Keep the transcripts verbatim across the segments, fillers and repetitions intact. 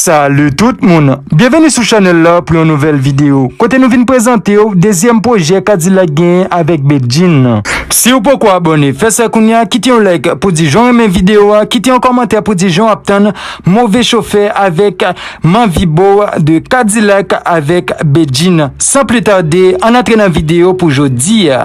Salut tout moun! Byenveni sou chanèl la pou yon nouvèl videyo, kote nou vin prezante w dezyèm pwojè Kadilak genyen avèk Bedjine nan. Si w poko abòne, fè sa kounye a, kite yon like pou di jan w renmen videyo a, kite yon kòmantè pou di jan w ap tann Move Chofè avèk Manvi Bow de Kadilak avèk Bedjine. San pli tade, ann antre nan videyo pou jodi a.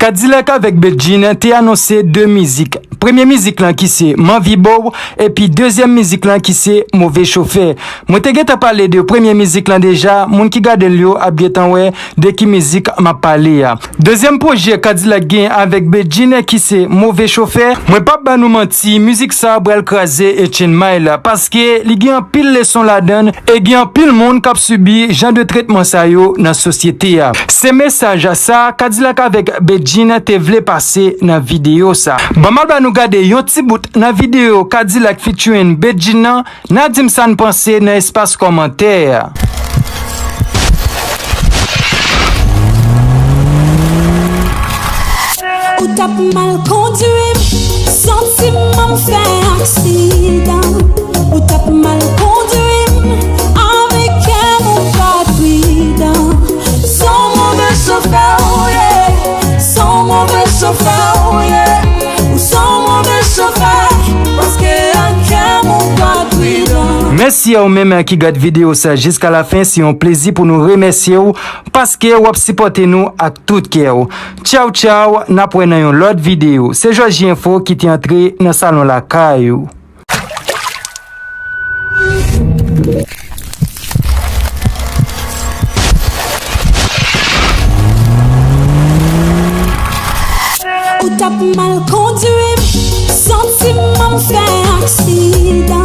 Kadilak avèk Bedjine te anonse de mizik. Premye mizik lan ki se Manvi Bow, epi dezyèm mizik lan ki se Move Chofè. Mwen te gentan pale de premye mizik lan deja, moun ki gade l yo ap gentan wè de ki mizik m ap pale a. Dezyèm pwojè Kadilak gen avèk Bedjine ki se Move Chofè. Mwen p ap ba nou manti, mizik sa pral kraze Etienne Mile, paske li gen anpil leson ladan l e gen anpil moun k ap sibi jan de tretman sa yo nan sosyete a. Se mesaj sa Kadilak avèk Bedjine te vle pase nan videyo sa. Ban m al ba nou gade yon ti bout nan videyo Kadilak featuring Bedjine nan, n a di m sa n panse nan espas kòmantè a. Ou t ap mal kondwi m, santi m fè aksidan. Ou t ap mal kondwi m, avèk kè m ou pa pridan. S on move chofè ou ye, s on move chofè ou ye. Ou s on move chofè, paske ak kè m ou pa pridan. Mèsi a ou menm ki gad videyo sa jiska lafen, se yon plezi pou nou remèsye w paske w ap sipòte nou ak tout kè w. Tchaw tchaw, n ap wè nan yon lòt videyo. Se Jòji Enfo ki te antre nan salon lakay ou. Ou t ap mal kondwi m, santi m fè aksidan.